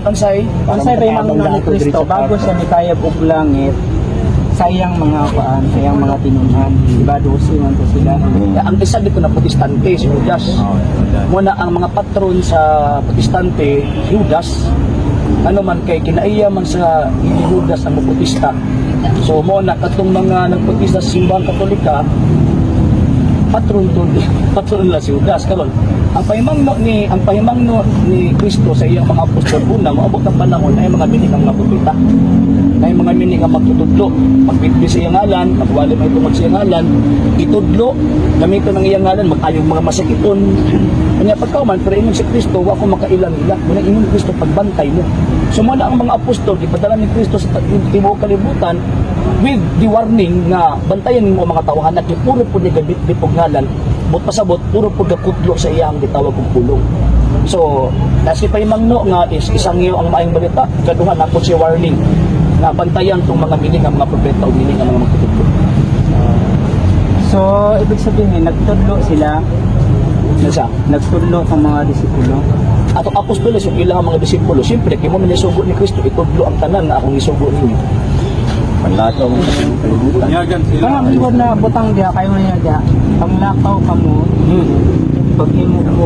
Unsay? Unsay pahimangno ni Kristo bago siya nikayab og langit sa iyang mga kuan, sa iyang mga tinunan? Diba 12 man to sila? Ang isa dito na Protestante, si Judas. Muna ang mga patron sa Protestante, Judas. Ano man kay kinaiya man sa ni Judas ang protesta. So mo na katong mga nagprotesta sa Simbahang Katolika, patron to, patron nila si Judas. Karon, ang pahimangno ni Kristo sa iyang mga apostol, una, moabot ang panahon ay mga bini ang mga propeta, ay mga mini nga magtutudlo, magbitbit sa iyang ngalan, magwali may tungod sa iyang ngalan, itudlo, gamiton ang iyang ngalan, mag-ayong mga masakiton. Kanya pagkauman, pero ingon si Kristo, wa ko makailang nila. Muna ingon ni Kristo, pagbantay mo. So muna ang mga apostol, ipadala ni Kristo sa tibuok kalibutan with the warning nga bantayan nimo ang mga tawahan at puro po ni gabit-bit og ngalan, but pasabot, puro po gakutlo sa iyang gitawag og pulong. So, nasi pahimangno nga is isang iyo ang maayong balita, kaduha na po siya warning nga bantayan tong mga mini nga mga propeta o mini nga mga magtutudlo. So, ibig sabihin, nagtudlo sila, Nasa nagtudlo ang mga disipulo. Atong apostoles yung ilang mga disipulo, siyempre kay mo minisugo ni Kristo, itudlo ang tanan nga akong isugo ninyo. Panlakaw mo sa kalibutan. Bunyagan sila. Kanang ingon na butang diha kayo niya diha. Panglakaw kamo paghimo mo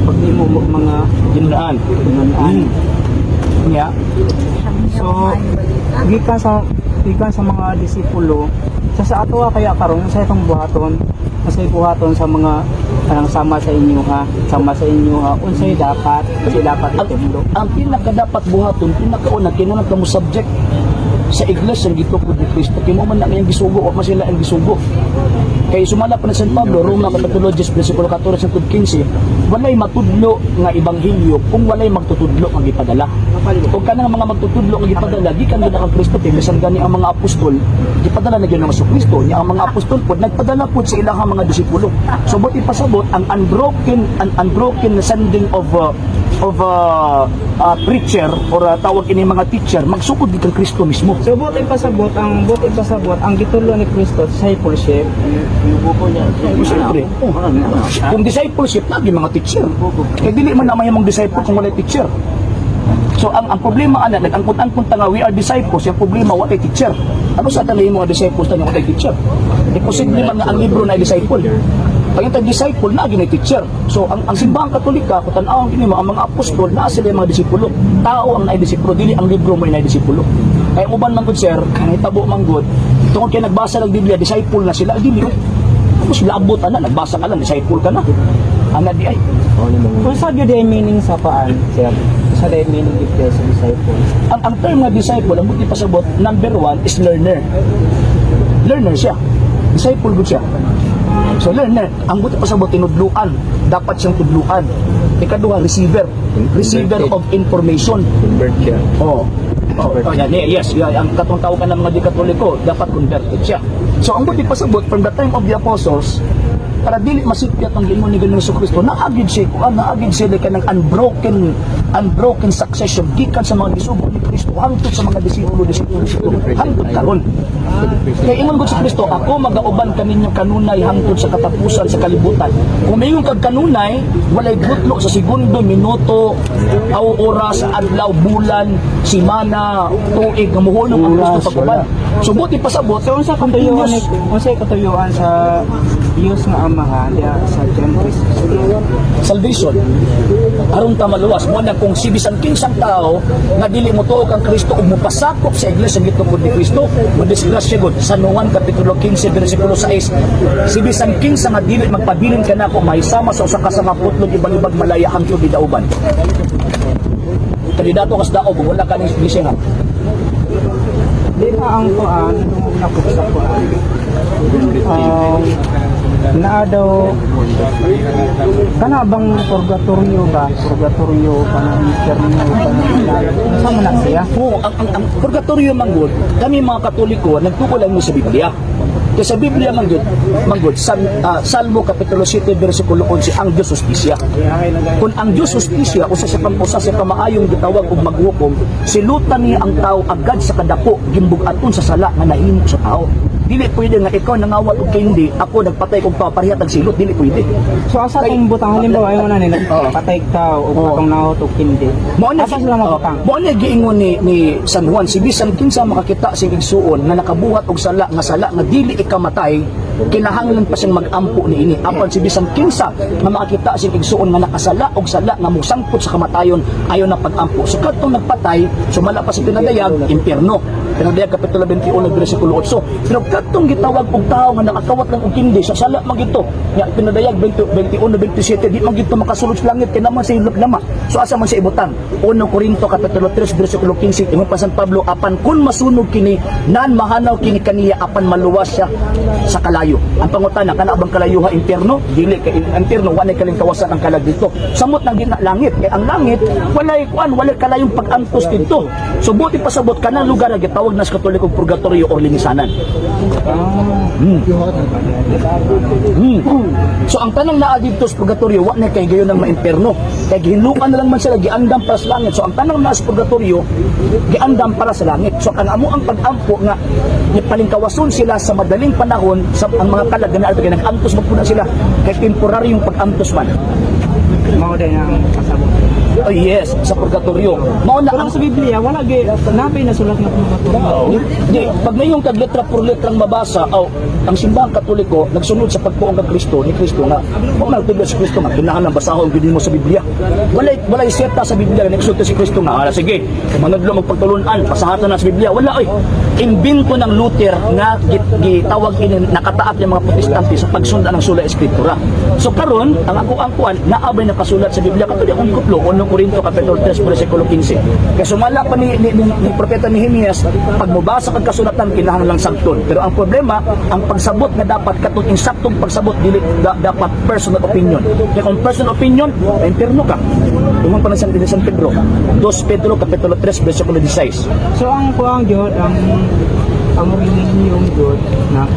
paghimo mo mga Ginunaan. tinunan. Nya. So, gikan sa mga disipulo sa atoa kaya karon sa itong buhaton, sa buhaton sa mga kanang sama sa inyo ha, sama sa inyo ha, unsay dapat itudlo? Ang pinaka dapat buhaton, pinakauna, kinahanglan ka mo subject sa iglesia ang gitukod ni Kristo. Kay mo man ang iyang gisugo, wa man sila ang gisugo. Kay sumala pa ni San Pablo, Roma Kapitulo 10, versikulo 14 hangtod 15, walay matudlo nga ebanghelyo kung walay magtutudlo ang gipadala. Kung kanang mga magtutudlo nga gipadala gikan gid ang Kristo, kay bisan gani ang mga apostol gipadala na gyud ng Kristo niya. Ang mga apostol pod nagpadala pod sa ilang mga disipulo. So but ipasabot ang unbroken sending of preacher or tawag ini mga teacher, magsugod gid kang Kristo mismo. So buot ipasabot ang gitulo ni Kristo, discipleship. Siyempre. Oh. Kung discipleship, lagi mga teacher. Kaya dili man na may mong disciple kung walay teacher. So ang problema ana, nag-angkot-angkot ta nga we are disciples, yung problema walay teacher. Ano sa tanay mo nga disciples tanyo walay teacher? Imposible man nga ang libro na disciple. Pag yung disciple na gini teacher. So ang simbahang Katolika, kung tan-awon kini mo ang mga apostol naa sila yung mga disipulo. Tao ang naidisipulo, dili ang libro mo yung naidisipulo. Kaya uban man gud, sir, ang hitabo man gud, tungod kay nagbasa ng Biblia, disciple na sila, dili. Tapos labot ana, nagbasa ka lang, disciple ka na. Ana di ay. Unsa gyud ay meaning sa paan, sir? Unsa day meaning if there's a disciple? Ang term nga disciple, ang buti pasabot, number one is learner. Learner siya. Disciple gud siya. So learner, ang buti pasabot, tinudluan. Dapat siyang tudluan. Ikaduha, receiver. Receiver of information. Convert siya. Oh, yan, yes, yeah, ang katong tawag ka ng mga di Katoliko, dapat converted siya. So ang buti pasabot, from the time of the apostles, para dili masipyat ang ginoo ni Ginoong Kristo, naagid siya kuan, naagid siya ka ng unbroken succession gikan sa mga gisugo ni Kristo hangtod sa mga disipulo, disipulo, disipulo hangtod karon. Kay ingon gud si Kristo, "Ako magauban kaninyo kanunay hangtod sa katapusan sa kalibutan." Kung mayon kag kanunay, walay gutlo sa segundo, minuto, aw oras, adlaw, bulan, simana, tuig nga muhulong ang Kristo Oras, pag-uban. So buti pasabot, So unsa katuyuan sa Dios nga Amahan diha sa John 3:16? Salvation, aron ta maluwas. Mo na kung si bisan kinsang tao nga dili mo tuo kang Kristo ug mopasakop sa iglesia gitungod ni Kristo, mo disgrasya gud. San Juan kapitulo 15 bersikulo 6, si bisan kinsa nga dili magpabilin kanako mahisama sa usa ka sanga putlon ibalibag malaya hangtod gidauban. Kandidato kas daog ug wala ka ning iglesia. Di ba ang kuan tungod na po sa kuan? Naa daw kana bang purgatorio ba? Purgatorio kana, inferno kana. Unsa man na siya? Oo, ang purgatorio manggod, kami mga Katoliko, nagtuko lang mo sa Biblia. Kaya sa Biblia manggod, Salmo Kapitulo 7, versikulo 11, ang Diyos hustisya. Kung ang Diyos hustisya, usa siya ka maayong gitawag og maghukom, silutan niya ang tao agad sa kadako, gimbugaton sa sala nga nahimo sa tao. Dili pwede nga ikaw nangawat og candy, ako nagpatay kog tao, pareha tag silot, dili pwede. So asa tong butang, halimbawa ayo na nila patay ka o katong nahot og candy. Mao na Asa sila mabutang? Mao na giingon ni San Juan, si bisan kinsa makakita sing igsuon nga nakabuhat og sala nga dili ikamatay, kinahanglan pa siyang mag-ampo niini. Apan si bisan kinsa nga makakita sing igsuon nga nakasala og sala nga mosangpot sa kamatayon, ayo na pag-ampo. So kadtong nagpatay, sumala pa sa pinadayag, impierno. Pinadayag kapitulo 21 bersikulo 8. Pero kadtong gitawag og tawo nga nakakawat lang og candy sa sala man gito. Nga pinadayag 20, 21 27, di man gito makasulod sa langit kay naman sa hilot lama. So asa man siya ibutang? 1 Korinto kapitulo 3 bersikulo 15, ingon pa San Pablo, apan kun masunog kini nan mahanaw kini kaniya apan maluwas siya sa kalayo. Ang pangutana, kana bang kalayuha impierno? Dili, kay impierno walay kalingkawasan ang kalag dito. Samot nang gina langit kay ang langit walay kuan, walay kalayong pag-antos dito. So buti pasabot kanang lugar nga gitawag na sa Katolikong purgatorio or linisanan. So ang tanang naa didto sa purgatorio, wa na kay gayon ng maimperno. Kay gihinlukan na lang man sila, giandam para sa langit. So ang tanang naa sa purgatorio, giandam para sa langit. So ang amo ang pag-ampo nga palingkawason sila sa madaling panahon sa ang mga kalag na kay nag-antos man pud na sila kay temporary yung pag-antos man. Mao din ang kasabot. Oh yes, sa purgatorio. Mao na Pero ang sa Biblia wala gyud napay nasulat nga purgatorio. Di, pag ngayong kag letra por letrang mabasa, aw, ang simbahang Katoliko nagsunod sa pagtuong kag Kristo ni Kristo nga wa man nagtudlo si Kristo nga kinahanglan basahon gyud nimo sa Biblia. Walay seta sa Biblia nga nagsulti si Kristo nga, "Ah, sige, manudlo magpagtulun-an, basahatan na sa Biblia." Wala oy. Imbento ng Luther nga gitawag ini nakataak ng mga Protestante sa pagsundan ng sola escritura. So karon, ang ako ang kuan naabay nakasulat sa Biblia katulad akong gikuplo 1 Corinto kapitulo 3 bersikulo 15. Kay sumala pa ni propeta Nehemias, pag mobasa kag kasulatan kinahanglang sabton. Pero ang problema, ang pagsabot nga dapat katong insaktong pagsabot dili dapat personal opinion. Kaya kung personal opinion, impierno ka. Ingon pa ng San Pedro, 2 Pedro kapitulo 3 bersikulo 16. So ang kuang gyud ang relihiyon gyud na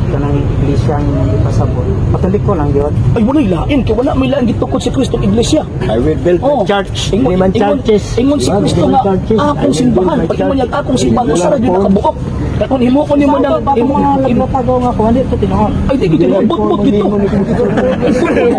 kanang iglesia nga imong gipasabot. Katoliko lang gyud. Ay, walay lain kay wala may lain gitukod si Kristo ang iglesia. I will build my Oh, church. Ingon, Hindi man ingon, churches. ingon si Diba? Kristo Hindi nga, man churches. akong I will build simbahan. my Pag ingon niya, church. akong simbahan, usa ra gyud nakabuok. Kaya kung himo ko nimo Sa ng ato pa himo, mga himo, lagbatagaw nga kuan dito tinuod. ay di gid bot-bot dito.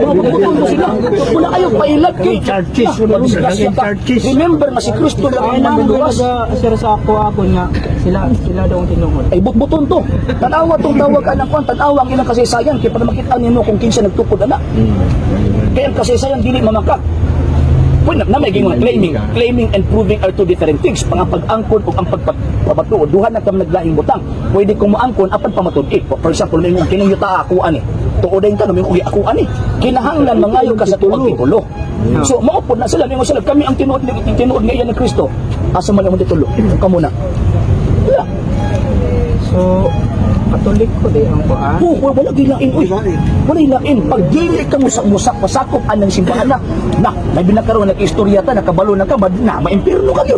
Bot-bot mo sila. Wala kayo pailag kay Churches. Ah, madisgrasya ka. Churches. Remember nga si Kristo lang Ay ang nang manluluwas. naga share sa ako ako nga sila sila daw ang tinuod. Ay butbuton to. Tanawa tong tawag anang kuan, tanawa ang ilang kasaysayan kay para makita nimo kung kinsa nagtukod ana. Kaya ang kasaysayan dili mamakak. Pwede na may gingon claiming, claiming and proving are two different things. Pang ang pag-angkon o ang pagpapatuo, duha na kam naglaing butang. Pwede kong moangkon apan pamatud-i. For example, may kung kining yuta ako ani. Tuod din ka no, may kung ako ani. Kinahanglan mangayo ka sa tuwag titulo. So mao pod na sila, mingon sila kami ang tinuod ni tinuod nga iya ni Kristo. Asa man ang titulo? Kamo na. Wala. So Katoliko di ang kuan. Oo, wala gilain oy. Wala gilain. Pag dili ka musak-musak pasakop anang simbahan na. Na, may binakaroon nag-istorya ta, nakabalo na ka, mad, na maimpirno ka yun.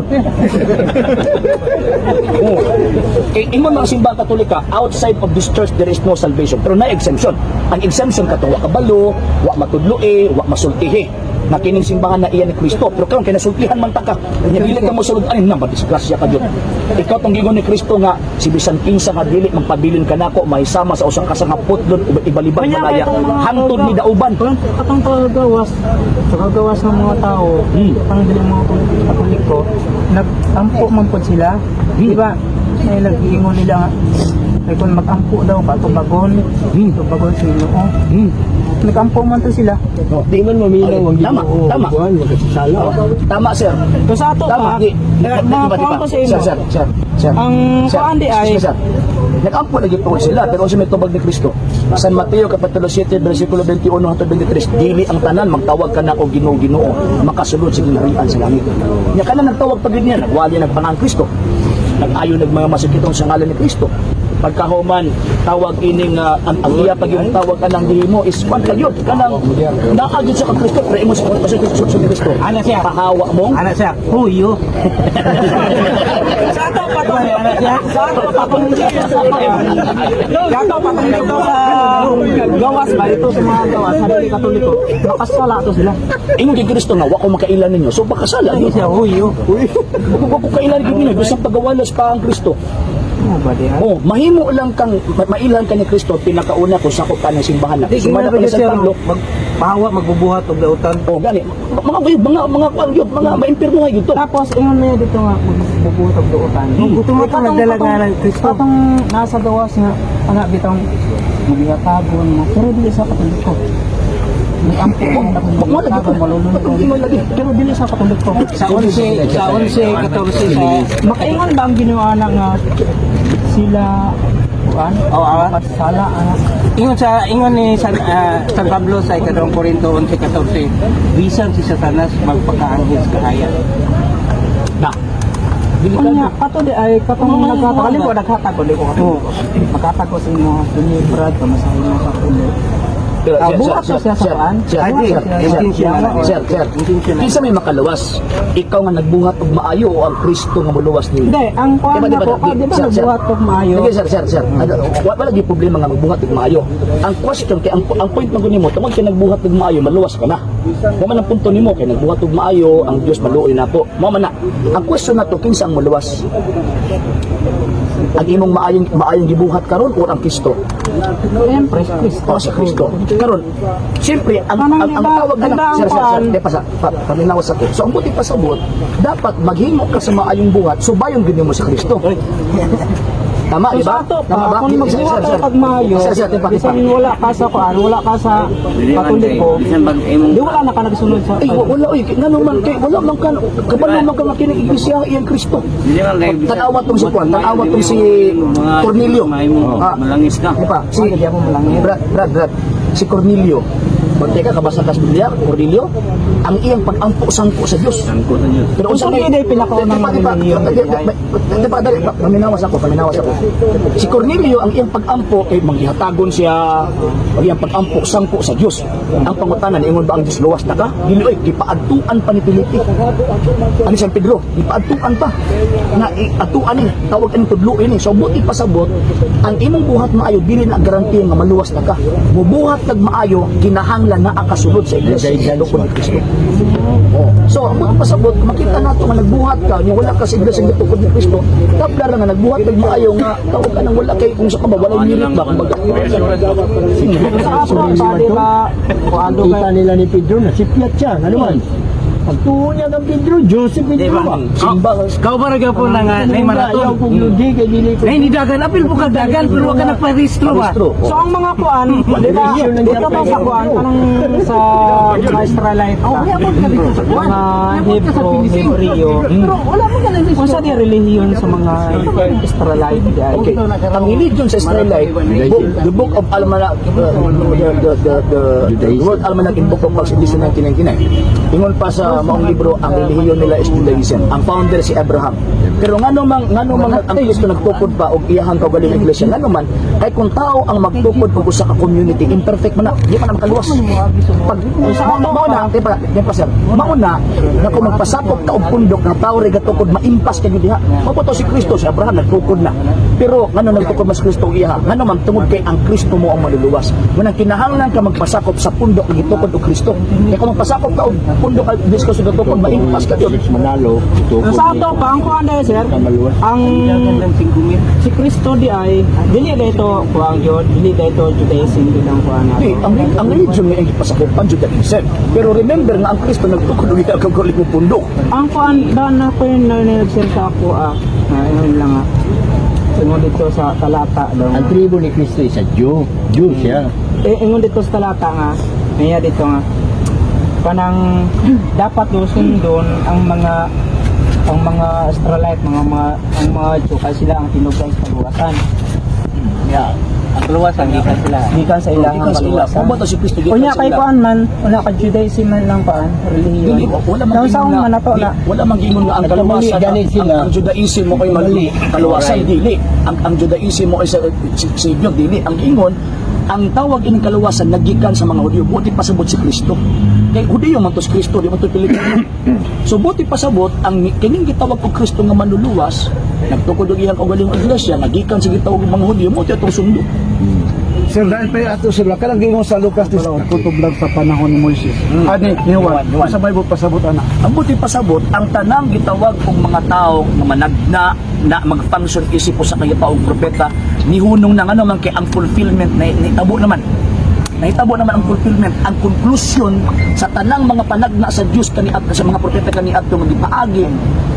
Oo. Kay ingon mga simbahan Katolika, outside of this church there is no salvation. Pero na exemption. Ang exemption katong wa kabalo, wa matudloe, wa masultihi. Na kining simbahan na iya ni Kristo. Pero karon kay nasultihan man ta ka. Nya dili ka mosulod ani na madisgrasya ka gyud. Ikaw tong gigon ni Kristo nga si bisan kinsa nga dili magpabilin kanako mahisama sa usa ka nga putlon ug ibalibag Kanya, malaya. katong mga Hangtod ni dauban. Katong tagagawas, tagagawas ng mga tao, parang dili mga Katoliko, nag-ampo man pod sila. Di ba? Ay nag-iingon nila nga, ay kung mag-ampo daw ka, tubagon, tubagon sa Ginoo. Nag-ampo man to sila. Di man maminaw ang Tama, Ginoo. tama. Kuan, magkasala. Tama, sir. So sa ato Tama, pa, di. eh, mga Di ba, di kuan ba? ko sa imo. Sir, sir, sir, sir. Ang Sir, kuan di ay excuse me, sir. Nag-ampo lagi po sila, pero unsa may tubag ni Kristo? San Mateo kapitulo 7 bersikulo 21 hangtod 23, dili ang tanan magtawag ka na og Ginoo, Ginoo, makasulod sa gingharian sa langit. Nya kana nagtawag pag niya, nagwali nagpangang Kristo. Nag-ayo nag mga masakiton sa ngalan ni Kristo. Pagkahuman tawag ining ang iya pag yung tawag kanang gihimo is kwan kayo kanang naa gyud sa kang Kristo pero imo sa sa Kristo sa Kristo. Ana siya. Pahawa mong Ana siya, huyo. Sa ato pa to, sa ato pa to, sa ato pa dito sa gawas ba ito sa mga gawas sa dili Katoliko, makasala to sila. Ingon kay Kristo nga wa ko makailan ninyo. So bakasala Ay yun. siya, huyo. Wa ko kailan gyud ninyo bisan pagawalas pa ang Kristo. Ano ba di ay? Oh, mahimo lang kang mailhan ka ni Kristo pinakauna kung sakop ka ng simbahan na. Di Sumala ka ba ni San sir, Pablo. Magpahawa, magbubuhat og dautan. Oh, gani. Mga mga mga mga kuan yun, mga maimpirno yun to. Tapos ingon niya dito nga magbubuhat og duotan. Gusto mo itong nagdala nga ng Kristo. Katong nasa gawas nga ana bitong magihatagon mo pero dili sa Katoliko. Nag-ampo ko Wala lagi to. malulunod ko. Lagi. Pero dili sa Katoliko. Sa 11, sa 11, 14 sa Makaingon ba ang ginawa na nga sila kuan? Oh, ah. Masala ana. Ingon ni San Pablo sa ikadawang Korinto 11:14, bisan si Satanas magpakaanghel sa kahayag. Na. Unya kato di ay katong naghatag ko naghatag ko di ko Katoliko. Maghatag ko sa imo kini Brad pamasahin mo sa kulo. Pero, Ah, buhat to siya sa kuan? Sir, Ay, di. sir, sir, Intentional. sir, sir. Intentional. Kinsa may makaluwas? Ikaw nga nagbuhat og maayo o ang Kristo nga moluwas nimo? Hindi, ang kuan Diba, na diba, ko, ah, di ba sir, sir. nagbuhat og maayo? Sige, sir, sir, sir. Ano, wala gyud problema nga magbuhat og maayo. Ang question kay ang point man gud nimo, tungod kay nagbuhat og maayo, maluwas ka na. Mao man ang punto nimo kay nagbuhat og maayo, ang Dios maluoy nako. Mao man na. Ang question nato, kinsa ang moluwas? Ang imong maayong maayong gibuhat karon o ang Kristo? Siyempre, Kristo. O si Kristo. Karon, siyempre ang Anong ang, ang diba- tawag na diba ang sir, sir, sir, kuan? di pa sa paminawas ako. So ang buti pasabot, dapat maghimo ka sa maayong buhat, subayon gyud nimo si Kristo. Tama, So di ba? sa ato Tama pa, ba? kung Sir, magbuhat sir, ka sir. pag maayo, Sir, sir, tipa, tipa. bisan wala ka sa kuan, wala ka sa Katoliko, di wala na ka nagsunod sa Ay, wala oy, ngano man kay wala man kan kabalo man ka nga kini iglesia iyang Kristo. Tanawa tong si Juan, tanawa tong si Cornelio. Ah, Malangis ka. Di pa, si Ano, di ako malangit. Brad, Brad, Brad, si Cornelio. Bantay ka, kabasa ka sa Biblia, Cornelio, ang iyang pag-ampo sangko sa Dios. Sangko sa Diyos. Pero Unsa may- gyud ay pinakaunang Di pa, di pa, relihiyon, di pa, di pa, dali, paminawas ako, paminawas ako. Si Cornelio, ang iyang pag-ampo kay manggihatagon siya, ang iyang pag-ampo sangko sa Dios. Ang pangutanan, ingon ba ang Dios luwas na ka? Dili oy, gipaadtuan pa ni Felipe. Ani San Pedro, gipaadtuan pa. Na atuan ni, tawag ani tudluin ni. So buti pasabot, ang imong buhat maayo dili na garantiya nga maluwas na ka. Mubuhat kag maayo, kinahanglan na kasulod sa iglesia Guidance ni Kristo. Oh. So, ang buti pasabot, kung makita nato nga nagbuhat ka, nya wala ka sa iglesia nga tukod ni Kristo, tabla ra nga nagbuhat kag maayo nga tawag ka nang wala kay kung sa ka ba walay merit ba kumbaga. Sa ato pa, di ba, kuan do Kita kay nila ni Pedro na sipyat siya, ano man. Pagtuo niya kang Pedro, Diyos si Pedro ba? Simba. Kau ba po na nga, nay Ayaw maraton. kong ludi kay dili ko. Nay, ni dagan, apil po ka dagan, pero wag ka nagparehistro ba? Parehistro. So ang mga kuan, di ba, dito pa sa kuan, anong sa mga Israelite Oh, ka? Mga Hebro, Hebreo. Pero wala mo ka na Unsa di relihiyon sa mga Israelite di ay? Okay. Ang religion sa Israelite, the book of Almanac, the World Almanac in Book of Acts edition 1999. Ingon pa sa maong libro, ang relihiyon nila is Judaism. Ang founder si Abraham. Pero ngano mang ang Kristo nagtukod pa og iyahang kaugalingong iglesia, ngano man kay kung tao ang magtukod og usa ka community, imperfect man na, di man na makaluwas. Pag mauna, di pa sir, mauna na kung magpasakop ka og pundok nga tao ra gatukod maimpas kay diha. Mao to si Kristo, si Abraham nagtukod na. Pero ngano nagtukod mas Kristo og iyaha? Ngano man tungod kay ang Kristo mo ang maluluwas. Munang kinahanglan ka magpasakop sa pundok nga gitukod og Kristo. Kay kung magpasakop ka og pundok kay Kristo sa gatukod maimpas ka gyud. Manalo, Ang sa ato pa, ang kuan dahil sir, ang si Kristo di ay, dili na ito kuang yun, dili na ito Judaism din ang kuan Di, nato. ang religion nga gipasakopan Judaism. Pero remember nga ang Kristo nagtukod og iyang kaugalingong pundok. Ang kuan ba na ko yung nag-share sa ako ah, na yun lang ah. Ingon dito sa talata daw. Ang tribo ni Kristo is a Jew. Jew siya. Eh, ingon dito sa talata nga, niya dito nga, kanang dapat do sundon ang mga Israelite, mga ang mga Jew kasi sila ang tinugang sa kaluwasan. Yeah. Ang kaluwasan, gikan sila. Gikan sa ilang Gikan sa ila. kaluwasan. Kung ba to si Kristo gikan Unya sa kay ila? kuan man, una kay Judaism man lang kuan, relihiyon. Dili, wala man Naunsa gingon man nato na wala man gingon nga ang Nagkamali, kaluwasan gani sila. ang Judaism mo kay mali kaluwasan dili ang Judaism mo ay sa Savior dili ang ingon ang tawag ining kaluwasan nagikan sa mga Hudyo, buti pasabot si Kristo kay Hudyo man to si Kristo, di man to Pilipino. So buti pasabot ang kining gitawag og Kristo nga manluluwas nagtukod og iyang kaugalingong iglesia nagikan sa gitawag og mga Hudyo mo atong sundo. Sir, dahil pa yung ato sir, kanang gingon sa Lucas 10, tutublag sa panahon ni Moises. Ah, ni Juan. Juan, Juan. Sa Bible pasabot ana. Ang buti pasabot, ang tanang gitawag og mga tao nga managna na mag-function isip sa kaya pa og propeta, nihunong na nga naman kay ang fulfillment na nitabo naman. Nahitabo naman ang fulfillment, ang conclusion sa tanang mga panagna sa Dios kaniadto, sa mga propeta kaniadto nga gipaagi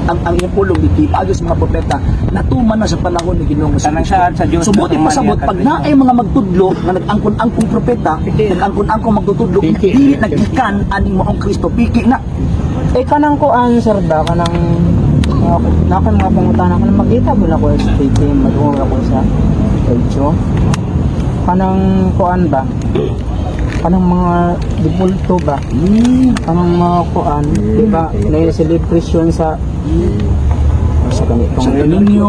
ang iyang pulong, gipaagi sa mga propeta, natuman na sa panahon ni Ginoong Hesus Tanang Kristo. saad sa Dios So buti natuman pasabot niya pag ka naay mga magtudlo nga nag-angkon-angkong propeta, nag-angkon-angkong magtutudlo, dili naggikan aning maong Kristo, piki na. Eh kanang kuan sir ba kanang na ako mga pangutana kanang magkita mo na ko sa PT, madungog ako sa radyo. Kanang kuan ba? Kanang mga dibulto ba? Kanang mga kuan, di ba? Na celebration sa ganitong Sa Niño,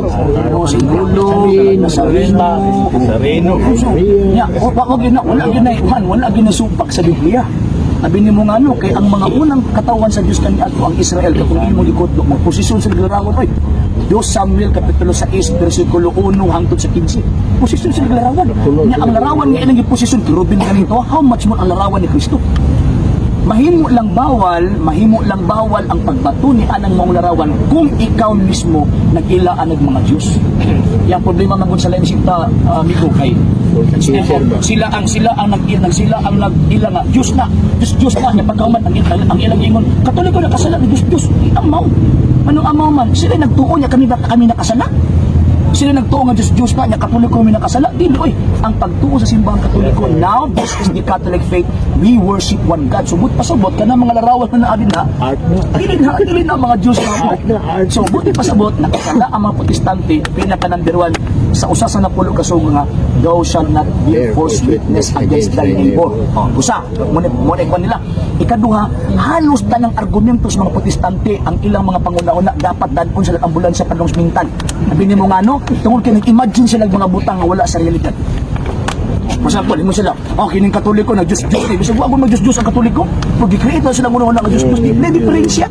sa Gulo, sa Reno, Sa Reno. Ya, wag yun na, wala yun na, Juan, wala yun na supak sa Biblia. Abi nimo nga ano, kay ang mga unang katawan sa Dios kaniadto ang Israel katong imong likod, magposisyon sa naglarawan oy. 2 Samuel kapitulo 6 bersikulo 1 hangtod sa 15. Posisyon sa naglarawan. Nya ang larawan nga ilang giposisyon kerubin ganito, how much more ang larawan ni Kristo? Mahimo lang bawal ang pagbato ni anang maong larawan kung ikaw mismo nag-ilaan ng mga Diyos. Yang problema man gud sa lain sinta, amigo, kay sila ang nag-ila nga Diyos na, Diyos Diyos na nya pagkahuman ang ilang ingon Katoliko nakasala ni Diyos Diyos amaw. Anong amaw man? Sila nagtuo niya kami ba kami nakasala? Sila nagtuo nga Diyos Diyos na niya Katoliko mi nakasala. Dili oy. Ang pagtuo sa simbahang Katoliko, now this is the Catholic faith. We worship one God. Subot pasabot kana mga larawan na naadin na. Art na. Dili na mga Diyos na mo. Art na, art. So buti pasabot nakasala ang mga Protestante, pinaka number one sa usa sa napulo ka sugo nga thou shalt not bear false witness against thy neighbor. Oh, usa mo mo na ikuan nila. Ikaduha, halos tanang argumento sa mga Protestante ang ilang mga panguna-una dapat dadon sila ang ambulansya padung mental. Sabi nimo nga no, tungod kay nag-imagine sila og mga butang nga wala sa realidad. For example, mo sila, oh, kining Katoliko na Diyos Diyos, bisag wa mag Diyos Diyos ang Katoliko. Pag gi-create na sila una-una nga Diyos Diyos, di na diferensya.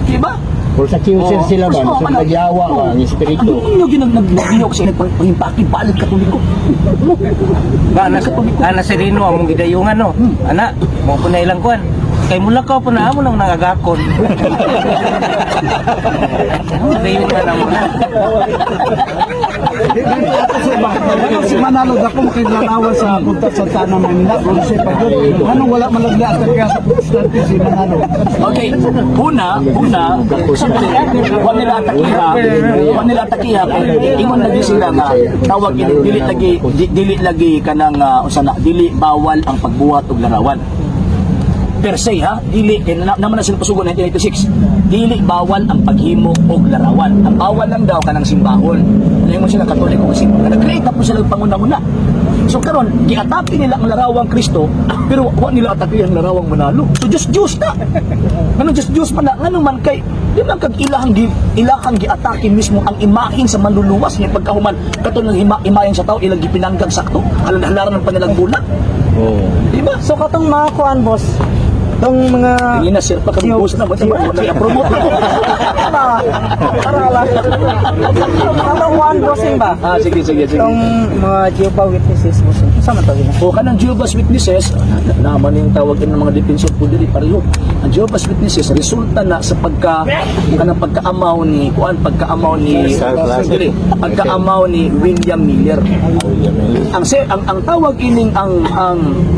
Di ba? Or sa accuser Oo. sila ba? Oo, Sa ano? nagyawa ba Oo. ang espiritu? Ang inyo ginag nagbiyok sa nagpahimpaki balik Katoliko. Ba na ana si Rino among gidayungan no. Ana, mo po na ilang kuan. Kay mulakaw po na amo nang nangagakon. Gidayungan na mo na. Anong si Manalo dako kay larawan sa punta sa Tana Manila, Bronze pa yun. Anong wala man lang niya sa Protestante si Manalo? Okay, una, siyempre, wa nila atakiha, kay ingon lagi sila nga, tawag ini, dili lagi kanang, unsa na, dili bawal ang pagbuhat og larawan. Per se ha, dili, kay na, naman na sila pasugo 1986, dili bawal ang paghimo og larawan. Ang bawal lang daw kanang simbahon. Ingon sila Katoliko kasi nag-create na po sila og panguna-una. So karon giatake nila ang larawang Kristo, pero wa nila atake ang larawang Manalo. So Diyos Diyos na. Ngano Diyos Diyos man na, ngano man kay di man kag ilahang giatake mismo ang imahin sa manluluwas niya pagkahuman katong ng imahin sa tao ilang gipinanggang sakto halalaran ng panilang bulag. Oo. Di ba? So katong mga kuan boss, tong mga Tingin na sir pa kami boss na ba't ba na promote ako? Para lang. Katong kuan bossing ba? Ah, sige sige sige. Tong mga Jehovah Witnesses bossing. Unsa man tawag nila? O kanang Jehovah's Witnesses, naman yung tawag ng mga defensor po dili pareho. Ang Jehovah's Witnesses resulta na sa pagka kanang pagkaamaw ni kuan pagkaamaw ni dili, pagkaamaw ni William Miller. Ang se, ang tawag ining ang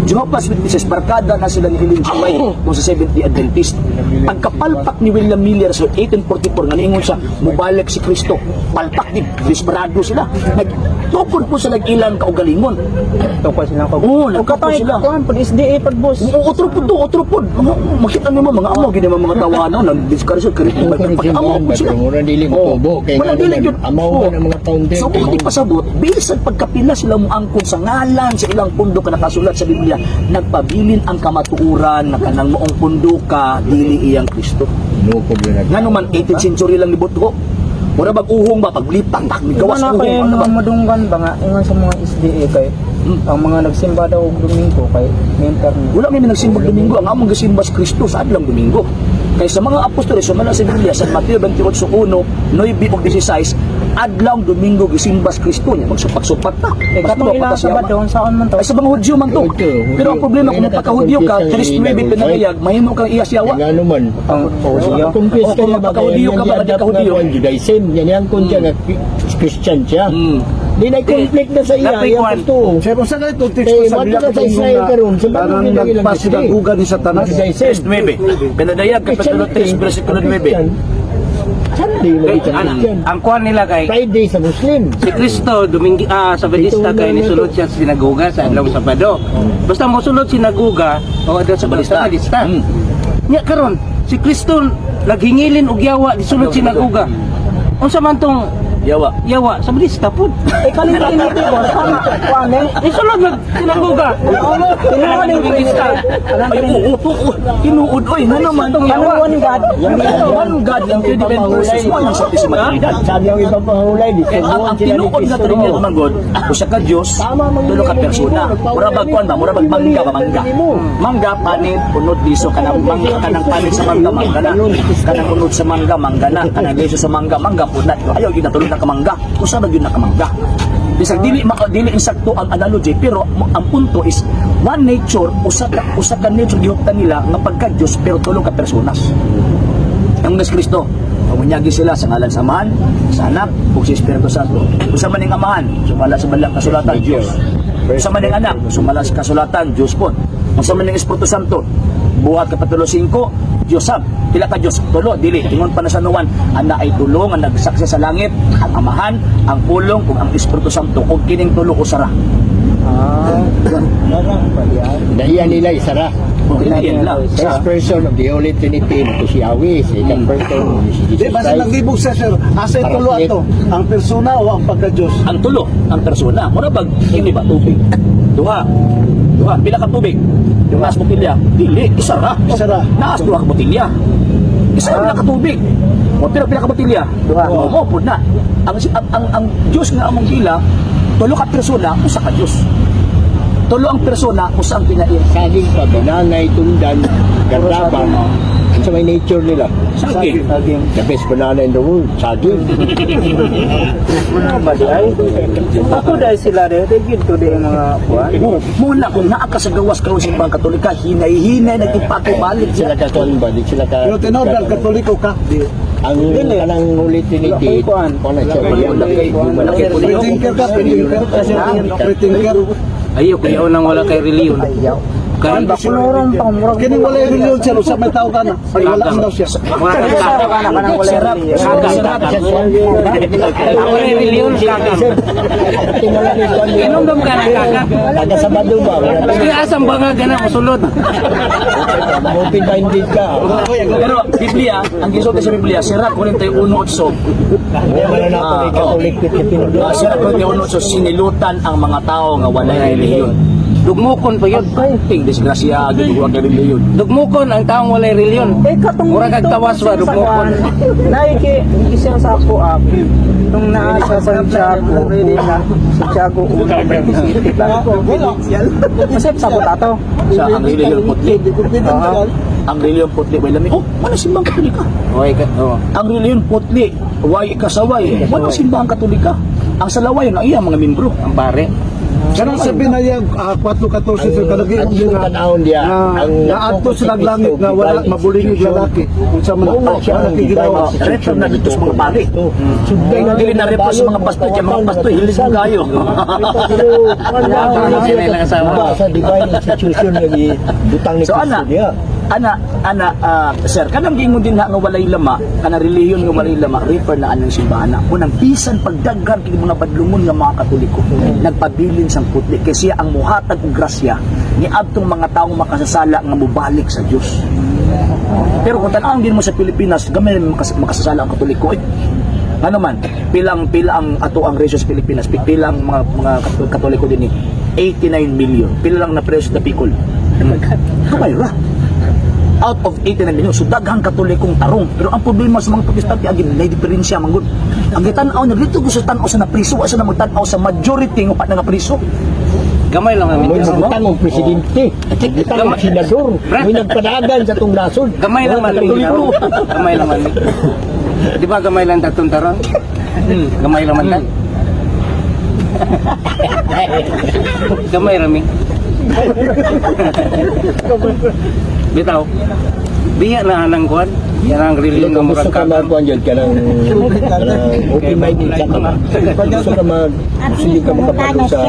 Jehovah's Witnesses barkada na sila ni Ellen G. White kung sa Seventh-day Adventist. Pagkapalpak ni William Miller sa 1844 nga niingon siya mubalik si Kristo. Palpak ni desperado sila. Nagtukod po sila ilang kaugalingon. Tukol sila ko. Oo, Ug nagtukol katong sila. kuan pod SDA pod boss. Oo, otro po to, otro po. Makita nimo mga amo gini mga tawanan nang discourage kay Tukod pag amo simbahan po ba? sila. Pero mura dili motubo. Kay Wala nga dili naman, gyud. amaw Oo. man ang mga founder. So buti pasabot, bisan pagkapila sila moangkon sa ngalan sa ilang pundo ka nakasulat sa Biblia, nagpabilin ang kamatuoran na kanang moong pundo ka dili iyang Kristo. Nukob yun. Ngano man 18th century lang libot ko. Mura bag uhong ba paglipat tak Gawas gawas na uhong kayo ano ba? mga madunggan ba nga ingon sa mga SDA kay ang mga nagsimba daw og Domingo kay mentor ni. Wala may nagsimbag Domingo, ang among gisimba sa Kristo sa adlang Domingo. Kay sa mga apostoles, sumala sa Biblia, sa Mateo 28:1, 9 ug 16, adlaw Domingo gisimbas Kristo niya, magsupat-supat ta. Eh, Mas katong tuwa pa ilang ta siya. Sabado, unsaon man to? Ay, sa mga Hudyo man to. Hudyo, Hudyo. Pero ang problema kung May magpaka-Hudyo ka, nakaka-confuse 3:9 ang pinahayag, mahimo kang iya siyawa. Nga naman. Ang Hudyo. Confuse O, ka kung niya ba? magpaka-Hudyo ka ba, di ka Hudyo. Judaism. Yan yung kun siya nga Christian siya. Di na conflict na sa iya. Napay Iya kwan. gusto. Sir, unsa na itong text Eh, ko sa wato Biblia na sa Israel karon, sa Parang bagong ilang nagpasinaguga ni Satanas. Judaism. 3:9. Pinadayag Kapitulo 3 versikulo 9. Christian. Sunday Kay, lagi sa ang, Christian. ang kuan nila kay Friday sa Muslim. si Kristo Domingo Sabadista Ito kay na nisulod to. siya sa sinagoga sa adlaw Sabado. Basta mosulod sinagoga o adlaw Sabadista. Sabadista. Nya karon si Kristo naghingilin og yawa nisulod sinagoga. Unsa man tong Yawa. yawa Sabadista pud. Eh, kaning Trinity ko, tama. Kuan eh. Nisulod nag sinagoga. Tinuod yung Trinity. Ay, oo, oo, tinuod, oy, nga naman. Ano one God? One God ang three different persons mo ang Santisima Trinidad. Sabi ang ibang pahulay, di Kaya ang sila ni tinuod nga Kristo. Trinidad man God, usa ka Dios, Tama, man tulo ka yun, persona. nagpahulay Mura bag kuan ba, mura bag mangga ba mangga. Mangga panit unod liso kanang mangga kanang panit sa mangga mangga na. Kanang unod sa mangga mangga na, kanang liso sa mangga mangga pud na. Ayaw gyud na tulo na ka mangga. Usa ba gyud na ka mangga. Bisag dili maka dili insakto ang analogy pero ang punto is one nature usa ka nature gihuptan nila nga pagka Dios pero tulo ka personas. Ang Mes Kristo, pamunyagi sila sa ngalan sa Amahan, sa Anak, ug sa Espiritu Santo. Usa man ning Amahan, sumala sa balang kasulatan, Dios. Usa man ning Anak, sumala sa kasulatan, Dios po. Usa man ning Espiritu Santo, buhat Kapitulo 5, Dios sab. Pila ka Dios? Tulo, dili. Ingon pa na sa Nuwan, ana ay tulo nga nagsaksi sa langit, ang Amahan, ang Pulong, ug ang Espiritu Santo, ug kining tulo usara. Ah, Naiya nila isara. Ug yan lang. First person of the Holy Trinity, ito si Yahweh, second person, si Di Jesus ba sa Christ. naglibog siya, sir? Asa ito tulo ato? Ang persona o ang pagka-Diyos? Ang tulo, ang persona. Mura bag kini ba tubig? Duha. Duha, pila ka tubig? Naas botilya. Dili, isa ra. Isa ra. Naas duha ka botilya. Isa ra ka tubig. O pero pila ka botilya? Duha. O mo pud na. Ang Dios nga among gila, tulo ka persona, usa ka Dios. Tulo ang persona, usa ang pinain. Saging pa, binangay, tundan, gardaba. Ang sa may nature nila. Saging. Saging. The best banana in the world, saging. Ano ba di ay? Ako dahil sila rin, di to di ang mga kuan. Oo, muna kung naa ka sa gawas karon sa Simbahang Katolika, hinay-hinay nagtipako balik Sila ka kuan ba? Di sila ka... Pero tinod ang Katoliko ka. Di. Ang kanang Holy Trinity, Wala kuan. kuan na siya, Wala kay Prethinker ka, prethinker. Prethinker. Ayo kuyaw nang wala kay reliyon. Ayaw. Kay Kuan ba kuloron pa murag. Kini wala yung reliyon, sir. Usa may tao ka na. Ay, wala ang daw siya. mga Kana kanang wala Sarap. reliyon. Sarap. Ako rin reliyon kakam. Inomdom ka ng kakam. Taga Sabado ba? Wala Sige asam ba nga gana mosulod? Open-minded ka. Pero Biblia, ang gisulti sa Biblia, Sirach 41:8. Wala na ako may Catholic Pilipino. Sirach 41:8 sinilutan ang mga tao nga walay relihiyon. Dugmukon pa yun. Ting disgrasya gid wa kay relihiyon. Dugmukon ang taong walay reliyon. Eh katong Mura kag tawas ba dugmukon. Naiki siya sa ako ah. Nung naa sa Santiago una, Santiago una City. Kasi sa ako tato. Sa ang relihiyon putli. Ang relihiyon putli way lami. Oh, wala simbang Katolika. Okay ka. Oh. Ang relihiyon putli, way ikasaway. Wala simbang Katolika. Ang salaway na iya mga membro. Ang pare. Kanang sa binayag, 4:14, sir, kalagi Ang ang yung tanawon niya, ang naadto sa langit na wala mabulingig lalaki. Unsa man Oo, siya wala ang kay divine ginawa. Reto na dito sa mga pare. Sundan na Dili na repo sa mga pastor, kaya mga pastor hilis mo kayo. Pero Wala na ilang asawa. Sa divine institution nga gibutang ni So Kristo ana, niya. ana, sir, kanang giingon din na nga walay lama, kanang relihiyon nga walay lama, refer na anang simbahan na. Unang bisan pagdaghan kini mga badlungon nga mga Katoliko, nagpabilin sang putli kay siya ang muhatag og grasya ni adtong mga taong makasasala nga mobalik sa Dios. Pero kung tan-awon din mo sa Pilipinas, gamay na makasasala ang Katoliko. Eh, ano man, pilang pila ang ato ang ratio sa Pilipinas, pilang mga Katoliko din eh, 89 million. Pila lang na presyo na Bicol. Kamay ra. Out of 89 million. So daghang Katolikong tarong. Pero ang problema sa mga Protestante agin may diferensya man gud. Ang gitan-aw na dito gusto tan-aw sa napriso, asa na magtan-aw sa majority nga pa na napriso. Gamay lang kami. Mo'y butang og presidente, butang og senador, mo'y nagpadagan sa atong nasod. Gamay lang man mi. Katoliko. Gamay lang man mi. Di ba gamay lang tatong taron? Gamay lang man ta. Gamay rami. Bitaw. Biya na anang kuan. Yan ang reliyon Kung nga gusto murag ka ka. magkuhan dyan, kanang kanang open-minded ka ba? Gusto ka mag, gusto ka makapalo sa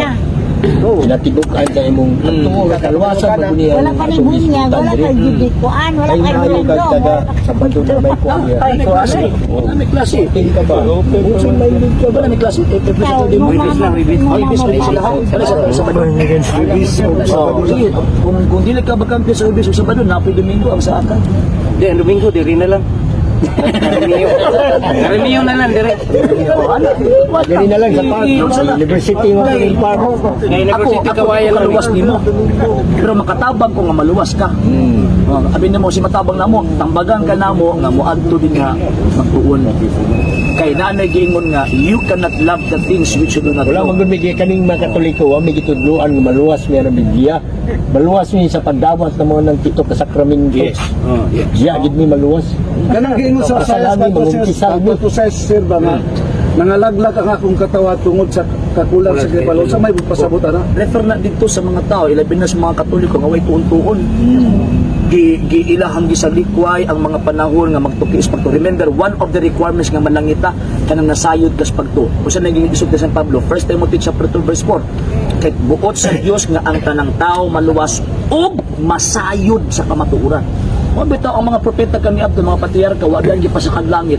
kinatibuk-an sa imong tuo nga kalwasan mo niya. Wala pa ni bunyag, wala kay gibikuan, wala Ay kay maayo kag mulundong. taga Sabado na may kuan niya. Ay, klase. May klase. Open ka ba? Open-minded ka ba? Wala may klase. Eh, every Saturday mo. Wibis lang, wibis. Ay, wibis na sila. Wala sa Sabado. Oh, sige, kung dili ka bakampi sa Wibis o Sabado, napoy Domingo ang sa akan. Di, ang Domingo, diri na lang. Karamiyo. Karamiyo na lang, dire. Oh, ano? Dili na lang sa park. University mo sa park. Kay Ako, University ako, Kawayan lang. kaluwas nimo. Pero makatabang ko nga maluwas ka. Oh, abi nimo si matabang namo, tambagan ka namo nga moadto din nga magtuon. Kay nanay giingon nga you cannot love the things which you do not Wala know. man gud may kaning mga Katoliko, wa may gitudloan nga maluwas mi ang Biblia. Maluwas mi sa pagdawat ng mga ng pito ka sakramento. Yes. Oh, yes. Diya gid mi maluwas. Kanang giingon sa Kasalami, mangumpisal mi. Sa sir ba nga nangalaglag ang akong katawa tungod sa kakulang sa kahibalo sa may pasabot ana. Refer na dito sa mga tao, ilabi na sa mga Katoliko nga way tuon-tuon. Gi giilahang gisalikway ang mga panahon nga magtuki is pagto. Remember, one of the requirements nga manangita kanang nasayod kas pagto. Usa na naging isog ni San Pablo, 1 Timothy chapter 2 verse 4. Kay buot sa Dios nga ang tanang tao maluwas ug masayod sa kamatuoran. Mao bitaw ang mga propeta kami abto mga patriarka wa gyud gipasakag langit.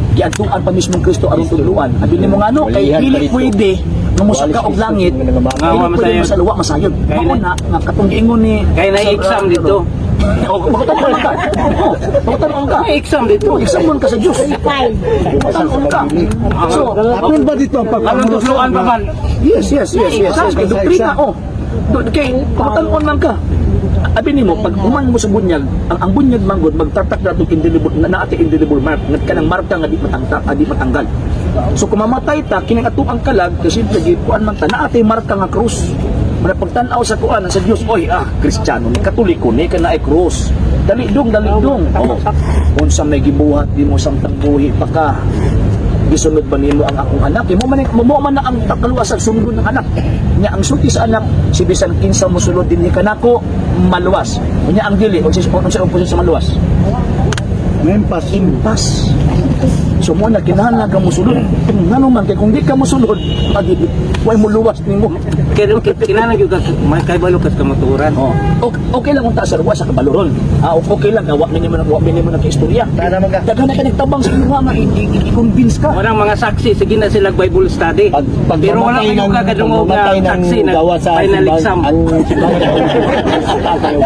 Giadtuan pa mismong Kristo aron tudluan. Abi nimo ngano kay Walihan dili pa rito. pwede nga mosaka og langit. Nga wa Dili pwede masayod. masaluwa masayod. Kaya Mao na nga katong giingon ni Kaya na exam dito. O, makutan ka. Oo, makutan ka. May exam dito. Exam ka sa Diyos. Makutan ka. So, Apil ba dito ang Anong pagpamulos? tudloan pa man? yes. Kay doktrina, oh. Kay makutan man ka. Abi nimo pag human mo sa bunyag, ang bunyag manggod magtatak na itong indelible na naate indelible mark, nga kanang marka nga di matangta, di matanggal. So kung mamatay ta kining ato ang kalag kasi siyempre gikuan man ta naate marka nga krus. Mana pagtan-aw sa kuan sa Dios, oy ah, Kristiyano ni Katoliko ni kana ay krus. Dali dong, dali dong. Oh. Unsa may gibuhat nimo samtang buhi pa ka? Gisunod ba nimo ang akong anak? Imo man mo man na ang kaluwasan sundon ng anak. Nya ang sulti sa anak si bisan kinsa mosulod dinhi kanako maluwas. Unya ang dili unsa unsa opposite sa maluwas? Mempas. Impas. So mo na kinahanglan ka mosulod. Ngano man kay kung di ka mosulod, pag way mo luwas nimo. Kaya kinahanglan gyud ka may kahibalo ka sa kamatuoran. Oh. Okay, okay lang unta sir, wa sa kabaloron. Ah, okay lang nga wa minimo na istorya. Daghan na ka nagtabang sa imuha nga i-convince ka. Walang mga saksi, sige na sila Bible study. Pag Pero wala mamatay kayo ng- kagadungog pag nga mamatay ng saksi na gawa sa final simbahan, exam. ang simbahan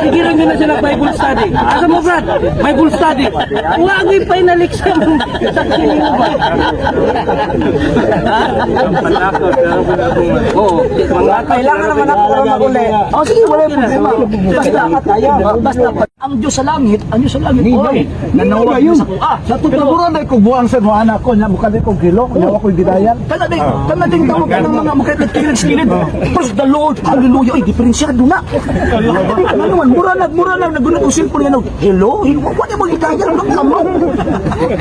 Sige rin yun na sila Bible study. Asa mo, Brad? Bible study. Wala ang final exam. Saksi nimo ba? Oo. Mga Kailangan naman ako karon maguli. Oh, sige, wala yung problema. Basta, basta, ang Diyos sa langit, ang Diyos sa langit, oy, nanawag yun. sa kuha. Sa totoo na ko buang sa mga anak ko nya bukal ko kilo nya ako gidayan. Kana din tawag ka ng mga makikilid kilid. Praise the Lord, hallelujah. Ay, diferensyado na. Ano naman, mura na, nagulo ko simple nga, hello, hello, wala mo gidayal, wala mo amaw.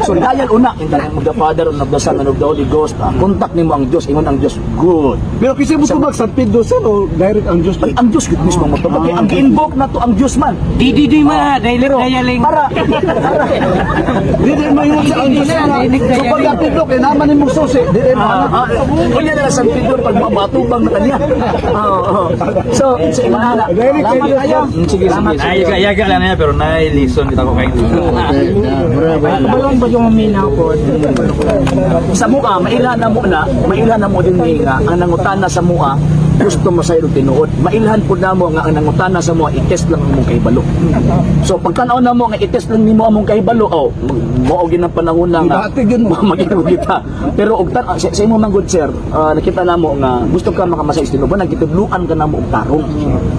So, dayal una, in the name of the Father, and of the Son, and of the Holy Ghost, contact nimo ang Diyos, ingon ang Diyos, good. Pero kasi mo tubag San Pedro sir o direct ang Diyos. Ay, ang Diyos, gud mismo mo tubag. Ang gi-invoke na to ang Diyos man. DDD ma, direct dialing. Para, para, Di mo yung sa ang Diyos na. So pag Pedro kay naman nimong susi, di mo anak. Kanya na lang San Pedro pag mabatubang na kanya. Oo, oo. So, sa imong anak. Direct kay Diyos. Sige, sige. Ay, yaga lang niya, pero nai-listen kita ko kayo. Kabalong ba yung minaw ko? Sa mua, mailhan na mo na, mailhan na mo din ni nga ang nangutana sa mua gusto mo sa tinuod. Mailhan pud namo nga ang nangutana sa mua i-test lang ang imong kahibalo. So pagtan-aw namo nga i-test lang nimo among kahibalo, oh, mao gyud ang panahon na nga Ibati gyud mo. maging kita. Pero og tan sa imo man good sir, nakita namo nga gusto ka makamasay sa tinuod, nagitudluan ka namo og tarong.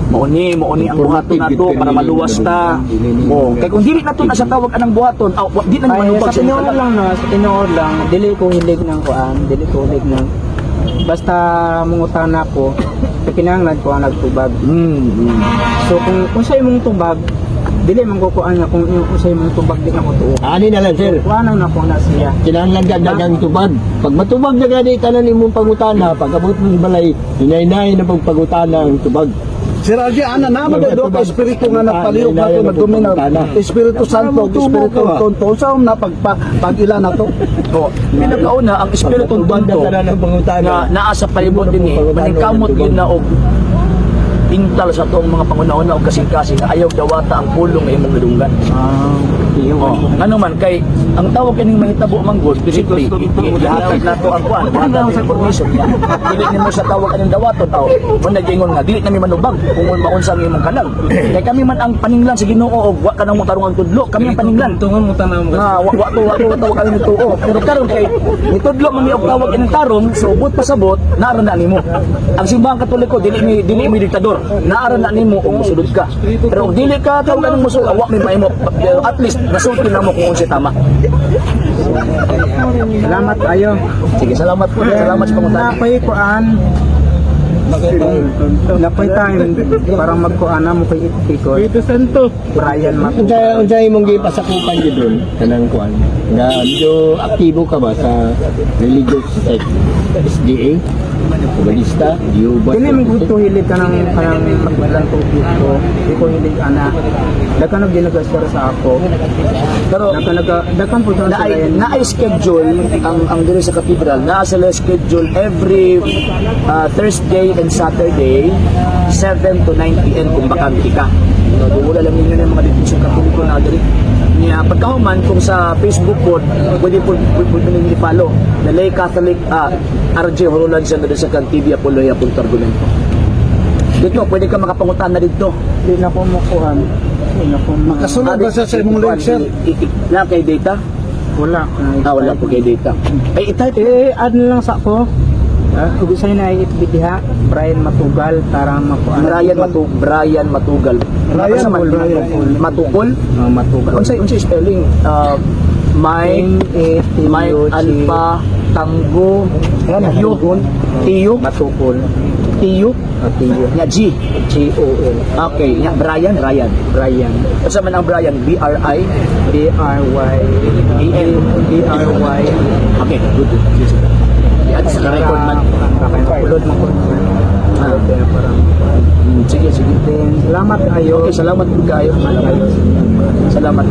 Mao ni ang buhaton nato para maluwas ta. Oh, kay kung dili nato na sa tawag anang buhaton, aw, di na Ay, manubag sa tinuod lang no, sa tinuod lang, dili ko hilig ng kuan, dili ko hilig ng basta mangutana ko. Kinahanglan ko ang nagtubag. So kung sa imong tubag, dili man ko kuan nga kung kung sa imong tubag di na ko tuo. Ani na lang, sir. Kuan na ko na siya. Kinahanglan ka dagang tubag. Pag matubag na gani tanan imong pangutana, pag abot mo sa balay, hinay-hinay na pagpangutana ang tubag. Sir RJ, ana naman do ka espiritu nga nagpalihok na to nagdomina. Espiritu Santo, Espiritu Tonto, sa na pagpa pag-ila na to. Oh, pinakauna ang Espiritu Pagkatubag na Tonto tanan ang pangutana. nga naa sa palibot din eh, maningkamot yun na og intal sa atong mga panguna-una og kasing-kasing nga ayaw dawata ang pulong nga imong nadunggan. Oh, ngano man kay ang tawag kining mahitabo man gud, basically ihatag nato ang kuan, ihatag ang information niya. Dili nimo sa tawag kaning dawaton tao. Mun nagingon nga dili nami manubag kung maunsa ang imong kanang. Kay kami man ang paninglan sa Ginoo og wa kanang mo tarong ang tudlo, kami ang paninglan. Tungon mo tanaw mo. Nga wa to tawag kami tuo. Pero karon kay nitudlo man mi og tawag ining tarong, so ubot pasabot, naara na nimo. Ang Simbahang Katoliko dili mi diktador. Naara na nimo og mosulod ka. Pero og dili ka tawag anong mosulod, wa mi mahimo. Pero at least nasulti na mo kung unsay tama. Salamat ayo. Sige, salamat po. Salamat sa pangutana. Napoy kuan. Napoy time parang magkuan na mo kay ikot. Espiritu Santo. Brian Mat. Unsa imong gipasakupan gyud ron kanang kuan? Nga medyo aktibo ka ba sa religious sect? SDA? Komunista? Jehovah's Dili man Witnesses? gud hilig ka ng kanang magbalang tubig ko. Di ko hilig ana. Daghan og ginagastar sa ako. Pero Daghan naga daghan po na ay na ay schedule ang diri sa cathedral, naa sila schedule every Thursday and Saturday, 7 to 9 p.m. kung bakante ka. So wala lang ninyo ng mga detention Katoliko na diri niya. Pagkahuman, kung sa Facebook po, pwede po pwede ninyo i-follow na Lay Catholic RJ Horolan siya na sa Cantibia Poloya punto argumento. Dito pwede ka makapangutan na dito. Di na ko mo kuan. Di na ko Makasunod ba siya sa imong link, sir? Na kay data? Wala. Ah, wala po kay data. Ay, i-type. Eh, add na lang sa ako. Ug usahay na FB diha, Brian Matugal para makuan. Brian Matugal. Brian, Asa man? Brian. Matukol? Oh, Matugal. Unsay spelling? Mike M A T Mike U G Alpha Tango U T U Matukol. T U T U nya G. G O L. Okay, nya Brian Brian. Brian. Unsa man ang Brian? B R I B R Y A N. B R Y. Okay, good. Sige, sige. I-add sa record man. Upload man ko. Ah. Kaya parang Sige, sige. Then, salamat kayo. Okay, salamat pud kayo. Salamat. Salamat.